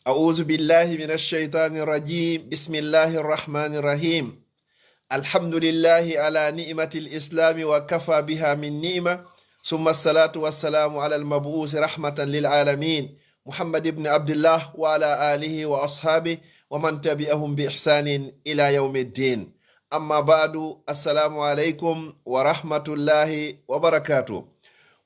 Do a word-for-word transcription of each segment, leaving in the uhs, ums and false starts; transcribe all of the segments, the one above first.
أعوذ بالله من الشيطان الرجيم. بسم الله الرحمن الرحيم. الحمد لله على نعمة الإسلام وكفى بها من نعمة، ثم الصلاة والسلام على المبعوث رحمة للعالمين محمد بن عبد الله وعلى آله وأصحابه ومن تبعهم بإحسان إلى يوم الدين. أما بعد، السلام عليكم ورحمة الله وبركاته.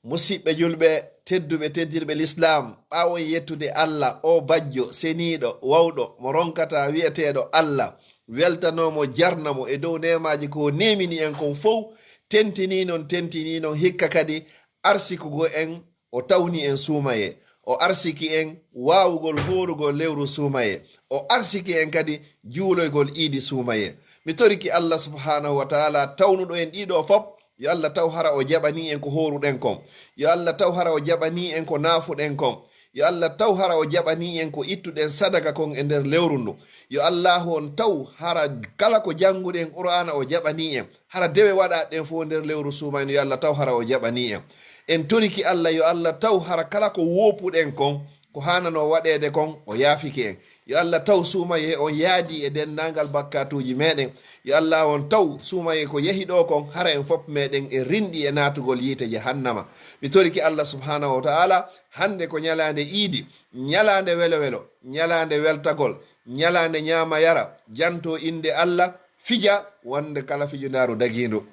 Musiɓɓe julɓe tedduɓe, teddirɓe lislaam, ɓaawo yettude Allah, o bajjo seniiɗo, wawɗo, mo ronkata wi'eteeɗo Allah, weltanoo mo, jarna mo e dow neemaaji ko o neemini en kon fow, tentini non, tentini non, hikka kadi arsikugol en, o tawni en suumayee, o arsiki en waawugol hoorugol lewru suumayee, o arsiki en kadi juuloygol iidi suumayee. Mi toriki Allah subhaanahu wa taala tawnuɗo en ɗiɗo fop, yo Allah taw hara o jaɓanii en ko hooruɗen kon. Yo Allah taw hara o jaɓanii en ko naafuɗen kon. Yo Allah taw hara o jaɓanii en ko ittuɗen sadaka kon e nder lewru ndu. Yo Allaahu on taw hara kala ko jannguɗen Qur'aana o jaɓanii en. Hara dewe waɗaaɗen fof nder lewru suumayee, yo Allah taw hara o jaɓanii en. En toriki Allah, yo Allah taw hara kala ko woopuɗen kon, ko haananoo waɗeede kon, o yaafike en. Yo Allah taw suumayee on yaadii e denndaangal bakkaatuuji meɗen. Yo Allah on taw suumayee ko yehi ɗo kon, hara en fop meɗen e rinɗi e naatugol yiite jahannama. Mi toriki Allah subhaanahu wa ta'ala, hannde ko ñalaande iidi, ñalaande welo welo, ñalaande weltagol, ñalaande ñaama yara, janto innde Allah, fija wonde kala fijundaaru dagiindu.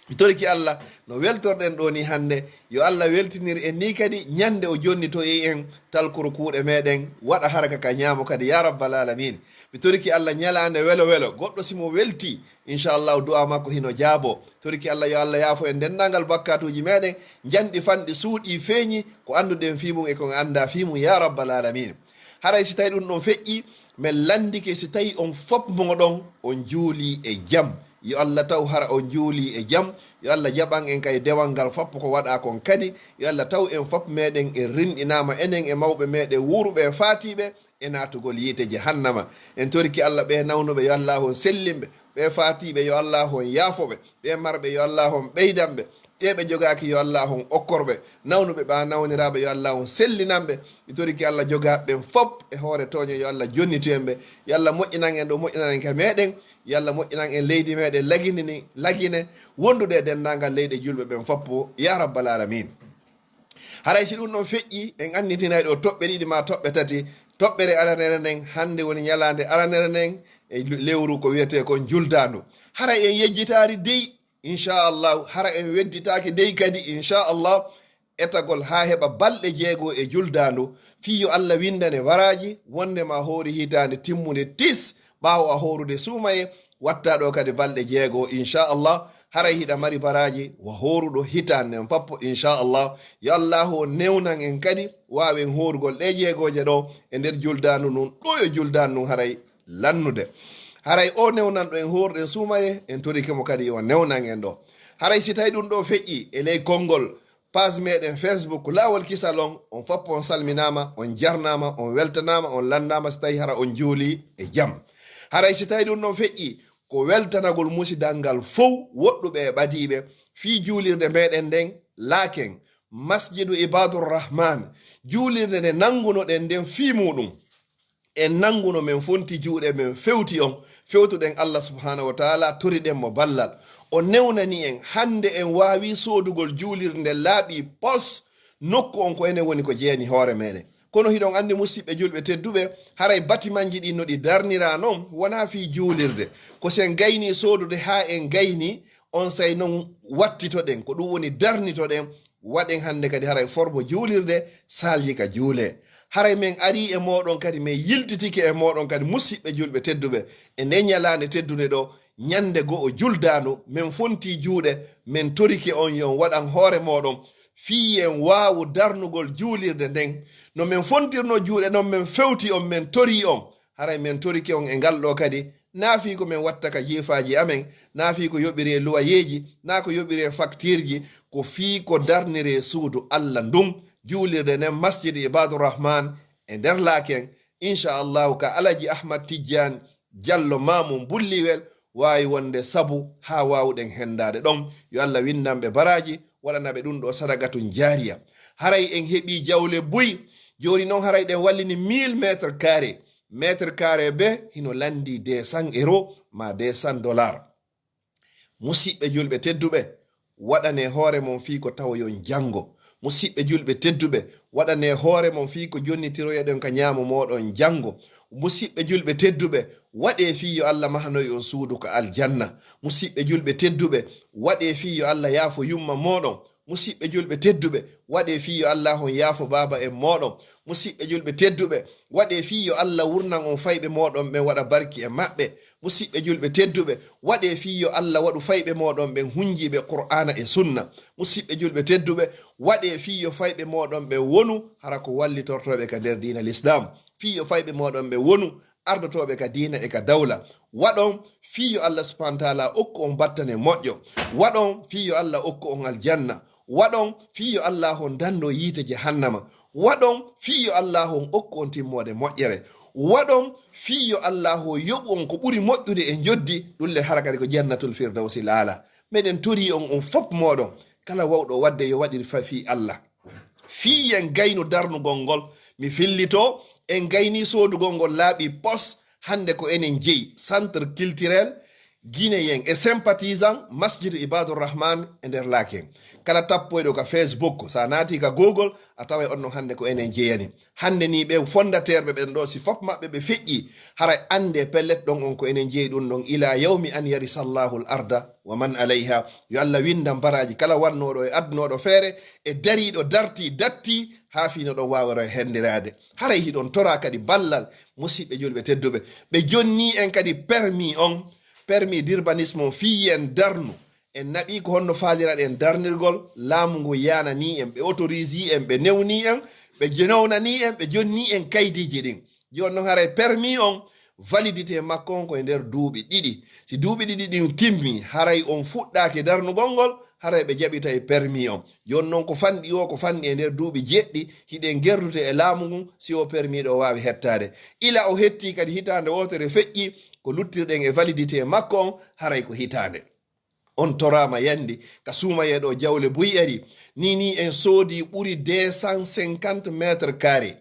Mi toriki Allah, no weltorɗen ɗo ni hannde, yo Allah weltinir en ni kadi ñande o jonnitoyi en, talkuru kuuɗe meɗen, waɗa haraka ka ñaamo kadi, ya rabbal alamin. Mi toriki Allah ñalaande welo welo, goɗɗo si mo welti, inchallahu du'a makko hino jaabo. Toriki Allah, yo Allah yaafo en denndaangal bakkaatuuji meɗen, njanɗi fanɗi suuɗi feeñi, ko annduɗen fii mum e ko en anndaa fii mum, ya rabbal alamin. Haray si tawi ɗum ɗon feƴƴi, men lanndike si tawi on fop moɗon on juuli e jam. Yo Allah taw hara on juuli e jam. Yo Allah jaɓan en kay dewal ngal fop ko waɗaa kon kadi. Yo Allah taw en fop meɗen en rinɗinaama, enen e mawɓe meɗen wuuruɓe e faatiiɓe e naatugol yiite jahannama. En toriki Allah ɓe nawnuɓe, yo Allah on sellin ɓe. Ɓe faatiiɓe, yo Allah on yaafo ɓe. Ɓe marɓe, yo Allah on ɓeydan ɓe. Ɓe ɓe jogaaki, yo Allah on okkor ɓe. Nawnuɓe ɓa nawniraaɓe, yo Allah on sellinan ɓe. Mi toriki Allah jogaaɓe ɓen fop e hoore tooñe, yo Allah jonnito en ɓe. Yo Allah moƴƴinan en ɗo moƴƴinan en ka meɗen. Yo Allah moƴƴinan en leydi meɗen Lagine ni, Lagine, wondude e denndaangal leyɗe julɓe ɓen fop, ya rabbal alamin. Haray si ɗum ɗon feƴƴi, en annditinay ɗo toɓɓe ɗiɗi maa toɓɓe tati. Toɓɓere aranere nden, hannde woni ñalaande aranere nden e lewru ko wiyetee kon juldaandu. Haray en yejjitaali dey, inchallahu, hara en wedditaaki dey kadi, inchallah, etagol haa heɓa balɗe jeego e juldaandu, fii yo Allah winndane baraaji, wonde ma hoori hitaande timmunde tis, ɓaawo a hoorude suumayee, watta ɗo kadi balɗe jeego, inchallah, haray hiɗa mari baraaji, wa hooruɗo hitaande nden fop, inchallah. Yo Allahu on newnan en kadi, waawen hoorugol ɗe jeegooje ɗo e nder juldaandu ndun, ɗo yo juldaandu ndun haray lannude. Haray o newnanɗo en hooruɗen suumayee, en torike mo kadi yo newnan en ɗo. Haray si tawi ɗum ɗo feƴƴi e ley konngol, page meɗen Facebook, Laawol Kisal on, on fop on salminaama, on jarnaama, on weltanaama, on lanndaama si tawi hara on juuli e jam. Haray si tawi ɗum ɗon feƴƴi, ko weltanagol musidal ngal fow, woɗɗuɓe e ɓadiiɓe, fii juulirde meɗen nden, Laaken, Masjidu Ibadur Rahman, juulirde nde nanngunoɗen nden fii muuɗum. En nannguno, men fonti juuɗe, men fewti on, fewtuɗen Allah subhanahu wa taala, toriɗen mo ballal. O newnani en, hannde en waawi soodugol juulirde nde laaɓi pos, nokku on ko enen woni ko jeeni hoore meɗen. Kono hiɗon anndi, musiɓɓe julɓe tedduɓe, haray batimanji ɗin no ɗi darnira non, wonaa fii juulirde. Ko si en gayni soodude haa en gayni, on say non wattitoɗen, ko ɗum woni darnitoɗen, waɗen hannde kadi haray formo juulirde, saalji ka juulee. Haray men arii e mooɗon kadi, men yiltitike e mooɗon kadi, musiɓɓe julɓe tedduɓe, e nden ñalaande teddunde ɗo, ñande go'o juldaandu, men fontii juuɗe, men torike on yo on waɗan hoore mooɗon, fii en waawu darnugol juulirde nden. No men fontirnoo juuɗe non, men fewti on, men torii on. Haray men torike on e ngal ɗo kadi, naa fii ko men watta ka jiifaaji amen, naa fii ko yoɓiree luwayeeji, naa ko yoɓiree faktiirji, ko fii ko darniree suudu Allah ndun, juulirde nden, Masjidi Ibaadu Rahman e nder Laaken, inchallahu, ka Alaji Ahmad Tijjaan Jallo Maamum Bulliwel, waawi wonde sabu haa waawuɗen henndaade ɗon. Yo Allah winndan ɓe baraaji, waɗana ɓe ɗum ɗo sadaqatun jaariya. Haray en heɓii jawle buy, Jooni noon haray ɗen wallini mille mètres carrés. Mètre carré be hino lanndii deux cents euros maa deux cents dollars. Musiɓɓe julɓe tedduɓe, waɗanee hoore mon fii ko tawoyon janngo. Musiɓɓe julɓe tedduɓe, waɗanee hoore mon fii ko jonnitiroyeɗon ka ñaamo mooɗon janngo. Musiɓɓe julɓe tedduɓe, waɗee fii yo Alla mahanoy on suudu ka aljanna. Musiɓɓe julɓe tedduɓe, waɗee fii yo Alla yaafo yumma mooɗon. Musiɓɓe julɓe tedduɓe, waɗee fii yo Alla on yaafo baaba en mooɗon. Musiɓɓe julɓe tedduɓe, waɗee fii yo Alla wurnan on fayɓe mooɗon ɓen, waɗa barki e maɓɓe. Musiɓɓe julɓe tedduɓe, waɗee fii yo Alla waɗu fayɓe mooɗon ɓen hunjiiɓe Qur'aana e Sunna. Musiɓɓe julɓe tedduɓe, waɗee fii yo fayɓe mooɗon ɓen wonu hara ko wallitortooɓe ka nder diina Lislaam. Fii yo fayɓe mooɗon ɓen wonu ardotooɓe ka diina e ka dawla. Waɗon fii yo Alla subhaanahu wa taala okku on battane moƴƴo. Waɗon fii yo Alla okku on aljanna. Waɗon fii yo Alla on danndo yiite jahannama. Waɗon fii yo Alla on okku on timmoode moƴƴere. Waɗon fii yo Alla on yoɓu on ko ɓuri moƴƴude e njoddi, ɗun le hara kadi ko Jannatul Firdawsil Aala. Meɗen torii on, on fop mooɗon, kala wawɗo waɗde yo waɗir fa-, fii Alla. Fii en gaynu darnugol ngol, mi fillitoo, en gaynii soodugol ngol laaɓi pos, hannde ko enen jeyi, Centre Culturel Guinéen et Sympathisant Masjidu Ibadur Rahman e nder Laken. Kala tappoyɗo ka Facebook, so a naatii ka Google, a taway on non hannde ko enen jeyani. Hannde nii ɓe fondateur ɓe ɓen ɗoo, si fop maɓɓe ɓe feƴƴii, haray anndee pellet ɗon on ko enen jeyi ɗun ɗon, ilaa yawmi an yarisallahul arda wa man alayha. Yo Alla winndan baraaji kala wannooɗo e adunooɗo feere, e dariiɗo dartii, dattii, haa fii no ɗon waawira e henndiraade. Haray hiɗon toraa kadi ballal, musiɓɓe julɓe tedduɓe. Ɓe jonnii en kadi permis on, permis d'urbanisme on, fii en darnu. En naɓii ko honno faaliraɗen darnirgol, laamu ngu yaananii en, ɓe autorisii en, ɓe newnii en, ɓe jenownanii en, ɓe jonnii en kaydiiji ɗin. Jooni non haray permis on, validité makko on ko e nder duuɓi ɗiɗi. Si duuɓi ɗiɗi ɗin timmii, haray on fuɗɗaaki darnugol ngol, haray ɓe jaɓitay permis on. Jooni non ko fanɗi o, ko fanɗi e nder duuɓi jeɗɗi, hiɗen gerdude e laamu ngun, si o permis ɗo waawi hettaade. Ila o hettii kadi hitaande wootere feƴƴii, ko luttirɗen e validité makko on, haray ko hitaande. On toraama yandi ka suumayee ɗo jawle buy ari. Nii nii en soodi ɓuri deux cent cinquante mètres carrés.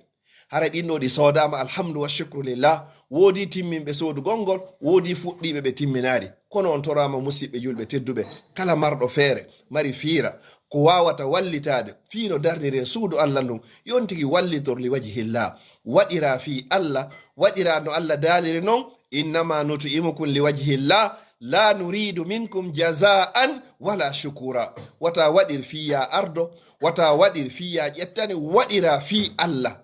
Hara ɗin ɗo ɗi soodaama, alhamdu wa shukru lillah. Woodii timminɓe soodugol ngol, woodii fuɗɗiiɓe ɓe timminaali. Kono on toraama musiɓɓe julɓe tedduɓe, kala marɗo feere, mari fiira, ko waawata wallitaade, fii no darniree suudu Alla ndun, yo on tigi wallitor li wajhillah. Waɗiraa fii Alla, waɗiraa no Alla daaliri non, "Innama nut'imukum li wajhillah, la nuridu minkum jazaan wala shukura." Wata waɗir fii yaa ardo, wata waɗir fii yaa ƴettane, waɗiraa fii Alla.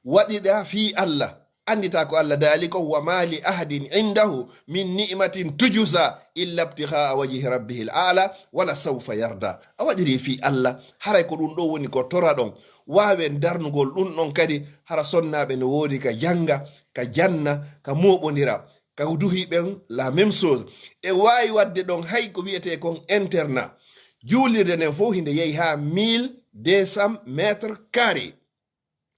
Waɗiraa fii Alla. Anndita ko Alla daali kon, "Wa ma li ahadin indahu min ni'matin tujza illa ibtighaa wajhi rabbihil a'la, wala sawfa yarda." A waɗirii fii Alla, haray ko ɗun ɗo woni ko toraɗon. Waawen darnugol ɗun ɗon kadi, hara sonnaaɓe no woodi ka jannga, ka janna, ka mooɓondira, ka duhi ɓen, la même chose. E waawi waɗde ɗon hay ko wi'etee kon internat. Juulirde nden fof hinde yehi haa mille deux cents mètres carrés.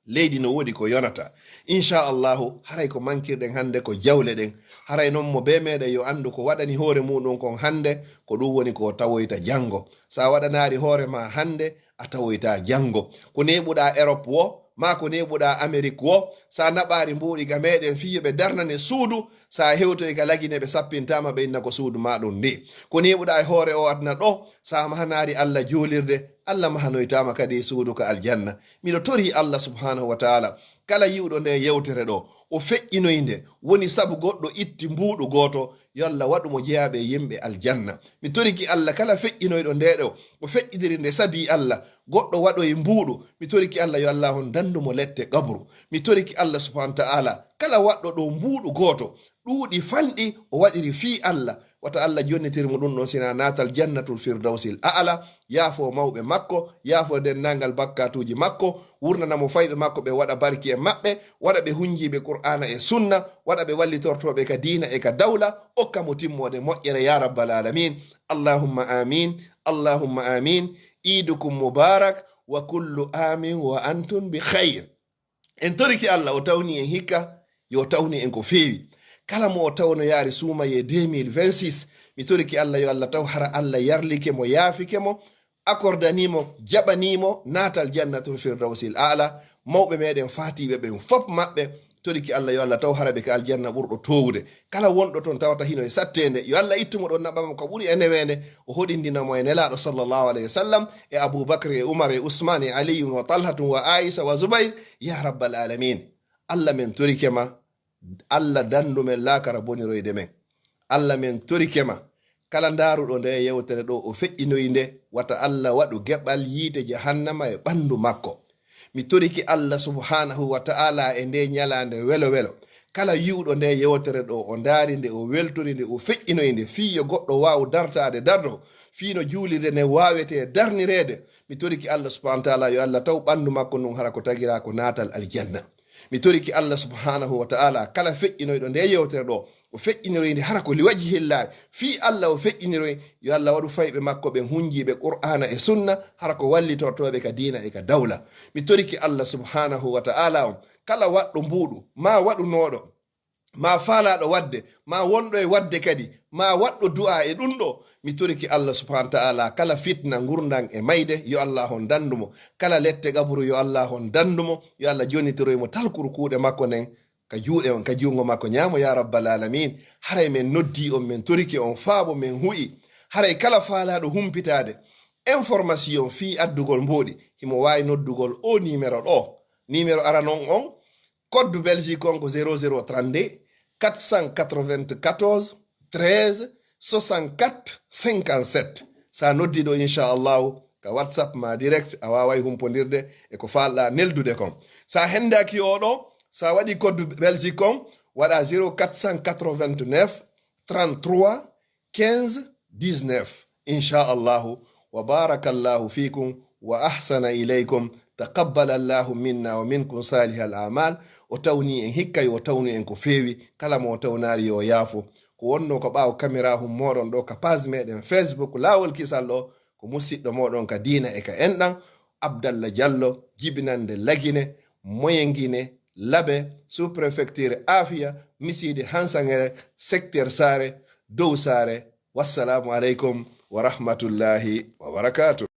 Leydi no woodi ko yonata. Inchallahu, haray ko mankirɗen hannde ko jawle ɗen. Haray non mo bee meɗen yo anndu ko waɗani hoore muɗum kon hannde, ko ɗum woni ko o tawoyta janngo. Sa waɗanaari hoore ma hannde, a tawoyta janngo. Ko neeɓuɗa Europe wo, maa ko neeɓuɗa Amérique wo, sa naɓaari mbuuɗi ga meɗen fii yo ɓe darnane suudu, sa hewtoyi ka Lagine ɓe sappintaama ɓe inna ko suudu ma ɗum ndi. Ko neeɓuɗa e hoore o aduna ɗo, sa mahanaari Allah juulirde, Allah mahanoytaama kadi suudu ka aljanna. Miɗo torii Allah subhanahu wa taala, kala yi'uɗo nde yewtere ɗo, o feƴƴinoyi nde, woni sabu goɗɗo itti mbuuɗu gooto, yo Allah waɗu mo jeyaaɓe e yimɓe aljanna. Mi toriki Allah kala feƴƴinoyɗo nde ɗo, o feƴƴidiri nde sabii Allah, goɗɗo waɗoyi mbuuɗu, mi toriki Allah yo Allah on dandu mo lette qabru. Mi toriki Allah subhanahu wa ta'ala, kala waɗɗo ɗo mbuuɗu gooto, ɗuuɗi fanɗi, o waɗiri fii Allah, wata Allah jonnitir mo ɗum ɗon sina naatal jannatul firdawsil a'la, yaafo mawɓe makko, yaafo denndaangal bakkatuuji makko, wurnana mo fayɓe makko ɓe waɗa barki e maɓɓe, waɗa ɓe hunjiiɓe Qur'aana e Sunna, waɗa ɓe wallitortooɓe ka diina e ka dawla, okka mo timmoode moƴƴere ya rabbal alamin. Allahumma amin, Allahumma amin. Iidukum mubarak wa kullu amin wa antum bi khayr. En toriki Allah o tawni en hikka, yo tawni en ko feewi. Kala mo o tawno yaari suumayee deux mille vingt-six, mi toriki Allah yo Allah taw hara Allah yarlike mo, yaafike mo, accordani mo, jaɓani mo naatal jannatul firdawsil a'la. mawɓe meɗen faatiiɓe ɓen fof maɓɓe, toriki Allah yo Allah taw hara ɓe ka aljanna ɓurɗo toowude. Kala wonɗo toon tawata hino e satteende, yo Allah ittu mo ɗon naɓa mo ko ɓuri e neweende, o hoɗindina mo e Nelaaɗo sallallahu alayhi wa sallam, e Abu Bakr, e Umar, e Usman, e Aliyun, wa Talhatun, wa Aisha, wa Zubair, ya rabbal alamin. Allah men torike ma, Allah dandu men laakara boniroyde men. Allah men torike ma, kala ndaaruɗo nde yewtere ɗo o feƴƴinoyi nde, wata Allah waɗu geɓal yiite jahannama e ɓandu makko. Mi toriki Allah subhanahu wa ta'ala e nde ñalaande welo welo. Kala yi'uɗo nde yewtere ɗo, o ndaari nde, o weltori nde, o feƴƴinoyi nde, fii yo goɗɗo waawu dartaade dardo, fii no juulirde nden waawetee darnireede. Mi toriki Allah subhanahu wa ta'ala yo Allah taw ɓandu makko ndun hara ko tagiraa ko naatal aljanna. Mi toriki Allah subhanahu wa ta'ala kala feƴƴinoyɗo nde yewtere ɗo, o feƴƴiniroy nde hara ko liwajihillaahi, fii Allah o feƴƴiniroy, yo Allah waɗu fayɓe makko ɓen hunjiiɓe Qur'aana e Sunna, hara ko wallitortooɓe ka diina e ka dawla. Mi toriki Allah subhanahu wa ta'ala on, kala waɗɗo mbuuɗu, maa waɗunooɗo, maa faalaaɗo waɗde, maa wonɗo e waɗde kadi, maa waɗɗo du'a e ɗun ɗo, mi toriki Allah subhanahu wa ta'ala kala fitna ngurndan e mayde, yo Allah on dandu mo, kala lette qaburu, yo Allah on dandu mo, yo Allah jonnitoroy mo talkuru kuuɗe makko nden, ka juuɗe on, ka juungo makko ñaamo, ya rabbal alamin. Haray men noddi on, men torike on, faabo men hu'i. Haray kala faalaaɗo humpitaade information fii addugol mboɗi, himo waawi noddugol o numéro ɗo. Numéro aranon on, code Belgique on ko zéro zéro trente-deux, quatre cent quatre-vingt-quatorze, treize, soixante-quatre, cinquante-sept. Sa noddi ɗo, inchallahu, ka WhatsApp ma direct, a waaway humpondirde e ko faalɗa neldude kon. Sa hendaaki o ɗo, sa waɗi code Belgique on, waɗa zéro quatre cent quatre-vingt-neuf, trente-trois, quinze, dix-neuf. Inchallahu. Wa barakallahu fikum wa ahsana ilaykum. Taqabbala Allahu minna wa minkum salihal a'mal. O tawni en hikka, yo o tawnu en ko feewi. Kala mo o tawnaari, yo o yaafo. Ko wonno ko ɓaawo caméra hum moɗon ɗo ka page meɗen Facebook Laawol Kisal ɗo, ko musiɗɗo moɗon ka diina e ka enɗan, Abdallah Diallo, jibinande Lagine, Moyengine, Labe, sous-préfecture Afia, misiide Hansangere, secteur Saare, dow Saare. Wassalamu aleykum wa rahmatullahi wa barakatuh.